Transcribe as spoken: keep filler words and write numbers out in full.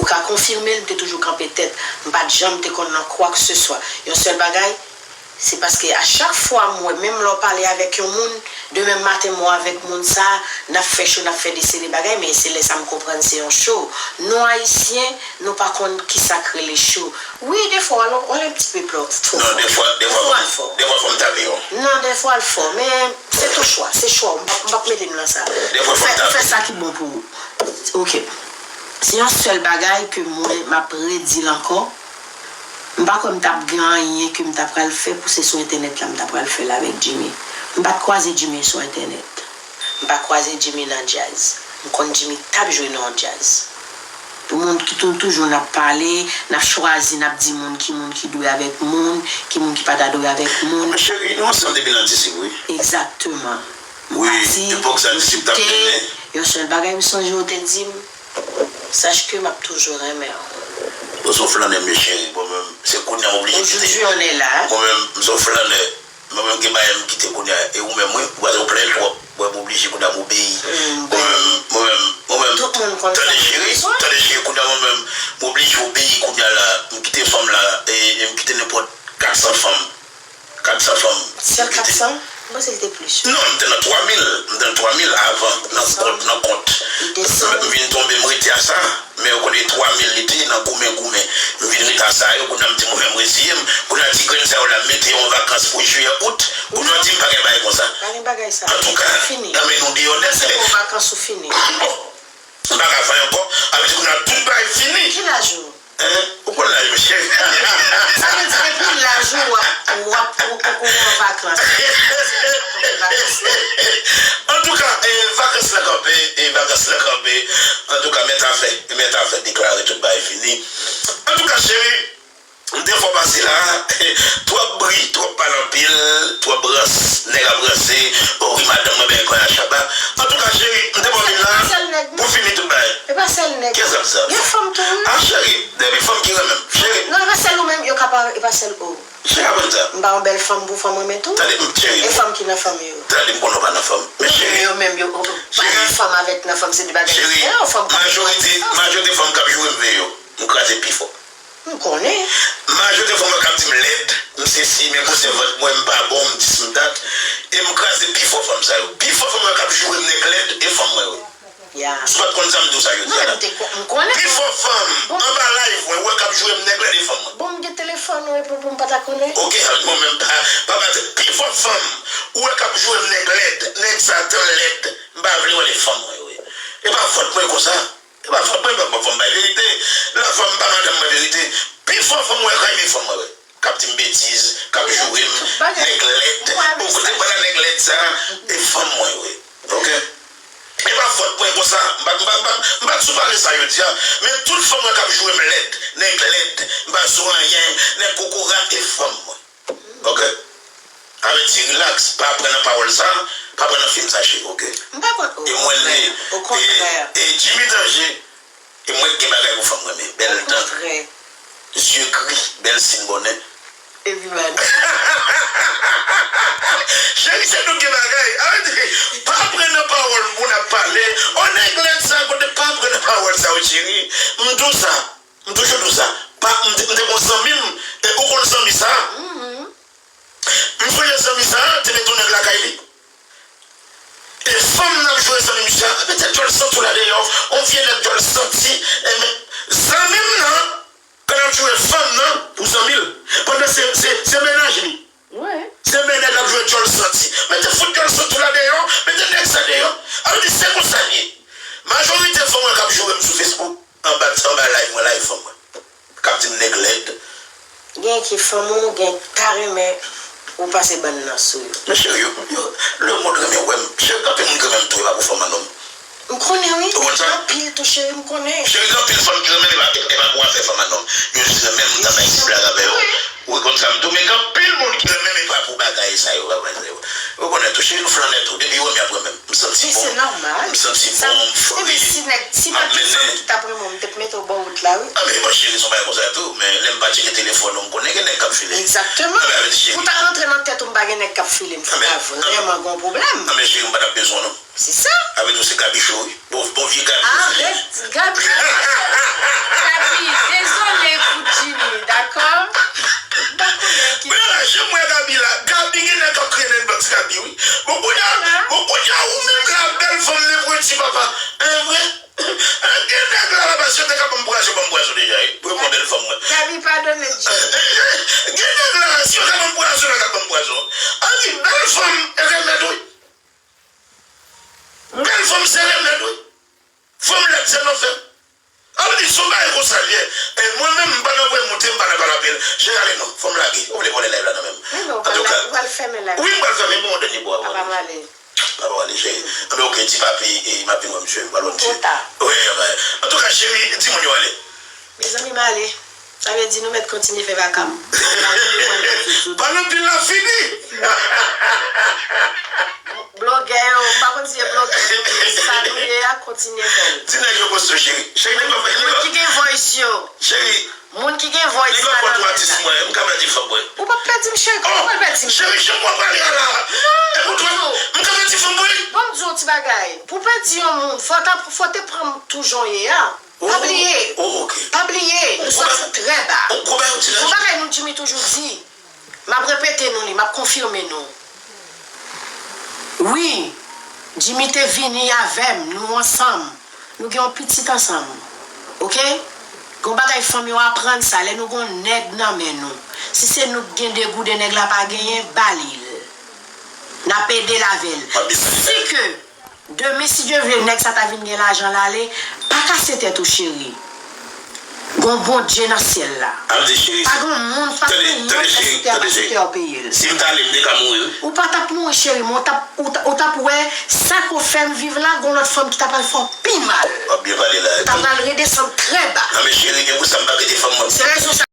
ka konfime l, m te toujou kanpe tèt. M pa t janm te konn nan kwa ke se swa. Yon sèl bagay, se paske a chak fwa m wè, menm lè w pale avèk yon moun, demen maten m wè avèk moun sa, n ap fè cho, n ap fè desere bagay, men se lè sa m konprann se yon cho. Nou Ayisyen, nou pa konn kisa k rele cho. Wi, defwa, w al, w al yon ti pe plo-, twò fò. Non, defwa, defwa, defwa fò m tape w. Non, defwa l fò, men se tou chwa, se chwa w. M p ap, m p ap mete m nan sa. Ou fè, ou fè sa ki bon pou ou. Ok. Se yon sèl bagay ke mwen, m ap redi l ankò. M pa kwè m t ap gen anyen ke m ta pral fè pou se sou entènèt la m ta pral fè l avèk Jimmy. M pa t kwaze Jimmy sou entènèt. M pa kwaze Jimmy nan djaz. M konn Jimmy t ap jwe nan yon djaz. Pou moun ki tou, toujou n ap pale, n ap chwazi, n ap di moun ki moun ki dwe avèk moun, ki moun ki pa ta dwe avèk moun. Cheri, nou ansanm depi nan disip, wi. Egzakteman. Wi, epòk sa disip t ap mennen. Yon sèl bagay m sonje w te di m, sache que m ap toujou renmen w. Bon, se yon flannè m ye, cheri. Bon, mwen menm, se kounye a m oblije kite. Aujourd'hui, on est là. Mwen menm, m se yon flannè. Mwen menm, gen bagay m kite kounye a. E ou menm, wi, ou pa te plenn twòp. Mwen, m oblije kounye a m obeyi. Mwen menm, mwen menm, mwen menm. Tout moun konn sa. Tande, cheri, tande, cheri, kounye a mwen menm, m oblije obeyi kounye a la. M kite fanm la, e, e m kite nenpòt kat san fanm. Kat san fanm. Sèl kat san? M panse l te plis. Non, m te nan twa mil. M te nan twa mil avan, nan kont, nan kont. M vin tonbe, m rete a sa. Men ou konnen twa mil li te nan goumen, goumen. M vin rete a sa yo, kounye a m di mwen menm reziye m. Kounye a ti grenn sa yo la mete yo an vakans pou jiyè, out. Kounye a w di m pa gen bagay konsa. Pa gen bagay sa. Antouka, nan men nou deyò nèt. Se pou vakans ou fini. Bon. M pa ka fè ankò. Sa vle di kounye a tout bagay fini. Ki laj ou? Hein? Ou konn laj mwen, cheri. Sa vle di depi laj ou w ap, w ap, ou, ou, ou an vakans. Antouka, e, vakans lan kanpe, e, vakans lan kanpe. Antouka, mèt afè, mèt afè deklare tout bagay fini. Antouka, cheri, m te fè w pase la, twòp bri, twòp pale anpil, twòp rans, nèg ap ranse, o wi, madanm mwen bèl kòy a chaba. Antouka, cheri, m te ba w vin la pou fini tout bagay. E pa sèl nèg. Kiyès k ap di sa? Gen fanm tou, wi. Ah, cheri, depi fanm ki renmen m. Cheri. Non, e pa sèl ou menm, yo ka pa, e pa sèl ou. Cheri, aprann sa. M pa yon bèl fanm pou fanm renmen tou. Tande, m, cheri. E fanm ki nan fanm yo. Tande, m konnen w pa nan fanm. Men cheri. Yo menm, yo, yo pa nan fanm avèk nan fanm, se de bagay diferan. Fanm ka. Majorite, majorite fanm k ap joure m veye yo. M kraze pi fò. M konnen. Majorite fanm yo k ap di m lèd, m sesi, men gwosè vant mwen, m pa bon, m dis, m dat. E m kraze pi fò fanm sa yo. Pi fò fanm yo k ap joure m nèg lèd, e fanm mwen yo. Ya. Si w pa t konn sa, m di w sa jodi a la. Non, men m te kon-, m konnen. Pi fò fanm, anba live mwen, ou wè k ap joure m nèg lèd, e fanm mwen. Bon, m gen telefòn ou epi pou m pa ta konnen. Ok, bon, men pa, pa, pa, pi fò fanm, ou wè k ap joure m nèg lèd, nèg sa tan lèd, m pa vle wè l, e fanm mwen yo ye. E pa fòt mwen konsa. E pa fòt mwen, m pa fòt mwen bay verite. Lè fanm pa madanm mwen verite. Pi fò fanm mwen ka renmen fanm mwen, wi. K ap di m betiz, k ap joure m, nèg lèd. Ou kote pran nèg lèd sa, e fanm mwen, wi. Ok? E pa fòt mwen konsa. M pa, m pa, m pa, m pa t sou pale sa yo di a. Men tout fanm mwen k ap joure m lèd, nèg lèd, m pa sou anyen, nèg kokorat, e fanm mwen. Ok? Sa vle di, relax, pa pran nan pawòl sa, pa pran nan fim sa, cheri, ok? M pa pran, e mwen li, okontrè. E, e Jimmy Danger, e mwen ki gen bagay pou fanm mwen, men bèl dan, zye gri, bèl sin bònè. Epi bad. Cheri, se nou ki gen bagay. Sa vle di, pa pran nan pawòl moun ap pale. O nèg lèd sa, kote pa pran nan pawòl sa yo, cheri. M di w sa. M toujou di w sa. Pa, m te, m te gon zanmi m, e ou konn zanmi sa? M sonje zanmi sa, te mete yon nèg lakay li. E fanm nan ap joure zanmi misye a, mete djòl santi w la deyò, yon vye nèg djòl santi, e men, zanmi m nan, k ap joure fanm nan pou zanmi l, pandan se, se, se mennaj li. Wi. Se men nèg ap joure djòl santi. Mete fout djòl santi w la deyò, mete nèg sa deyò. Sa vle di se konsa l ye. Majorite fanm mwen k ap joure m sou Facebook, anba, anba live mwen la, e fanm mwen. K ap di m nèg lèd. Gen ki fanm ou, gen ta renmen ou pase bann nan sou yo. Men cheri, yo, yo, lemonn renmen wè m. Cheri, gen anpil moun ki renmen m tou, e pa pou fanm an non. M konnen wi. Ou konn sa? Anpil tou cheri, m konnen. Cheri, gen anpil fanm ki renmen m, e pa, e pa pou afè fanm an non. Yo jis renmen m, m t ap bay ti blag avè yo. Wi. Ou konn sa m di w, men gen anpil moun ki renmen m, e pa pou bagay sa yo, bagay sa yo. Ou konnen tou, cheri, nou flannè tou. Depi yo renmen, y ap renmen m. M santi bon. Se nòmal. M santi bon, m fre. Epi si nèg, si pa t gen fanm ki t ap renmen w, m t ap mete w bò wout la, wi. A, men bon, cheri, se yon bagay konsa tou, men lè m pa tcheke telefòn ou, m konnen gen nèg k ap file. Egzakteman. Pou ta rantre nan tèt ou, m pa gen nèg k ap file m, se ta vrèman gen yon pwoblèm. A, men cheri, m pa t ap bezwen w non. Se sa. Sa vle di w se Gabichou, wi. Bon, bon vye Gabichou. Arèt, Gabichou. Mwen di, se yon bagay konsa l ye. E mwen menm, m pa nan voye moute, m pa nan pale anpil. Cheri, ale non, fò m lage. Ou vle vòlè live la nan men m. Antouka, ou pral fèmen live. Wi, m pral fèmen, bon, dènye bò. Papa m ale. Papa m ale, cheri. Anben, oke, ti papi, e, m ap vin wè misye, m pral wè misye. Wi, anben. Antouka, cheri, di moun yo ale. Mezanmi, m ale. Sa vle di nou mèt kontinye fè vaka m. Pale anpil la fini. Blogè yo, m pa konn si se blogè yo, men sa nou ye a, kontinye fè l. Di nèg yo poste w, cheri. Cheri, nèg yo fè. Moun ki gen voice yo. Cheri. Moun ki gen voice la nan men la. Nèg yo konn atis mwen, m ka pèdi fanm mwen. Ou p ap pèdi m, cheri, kòman w pral pèdi m? Cheri, jan w prale a la. Non, m ka pèdi fanm mwen. Ban m di w yon ti bagay. Pou pèdi yon moun, fò w ta, fò w te pran m tou jan w ye a. Pa bliye. Oh, ok. Pa bliye, nou sòti trè ba. Yon bagay nou Jimmy toujou di, m ap repete nou li, m ap konfime nou. Wi, Jimmy te vini avè m, nou ansanm. Nou gen yon pitit ansanm. Ok? Gon bagay fanm yo aprann sa, lè nou gon nèg nan men nou. Si se nou k gen degouden nèg la pa genyen, ba li l. N ap ede l avè l. Si ke Demen, si Dye vle, nèg sa ta vin gen lajan l ale, pa kase tèt ou, cheri. Gon Bondye nan syèl la. Pa gon moun, pa gon moun nan sou tè a, pa sou tè a peye l. Si m t ale, m te ka mouri, wi. Ou pa t ap mouri, cheri, men ou t ap, ou t, ou t ap wè sa ke w fè m viv la, gon lòt fanm ki ta pral fè w pi mal. W ap byen pale la. Ou ta pral redesann trè ba. Non, men cheri, gen pou sa m pa kite fanm mwen. Se rezon sa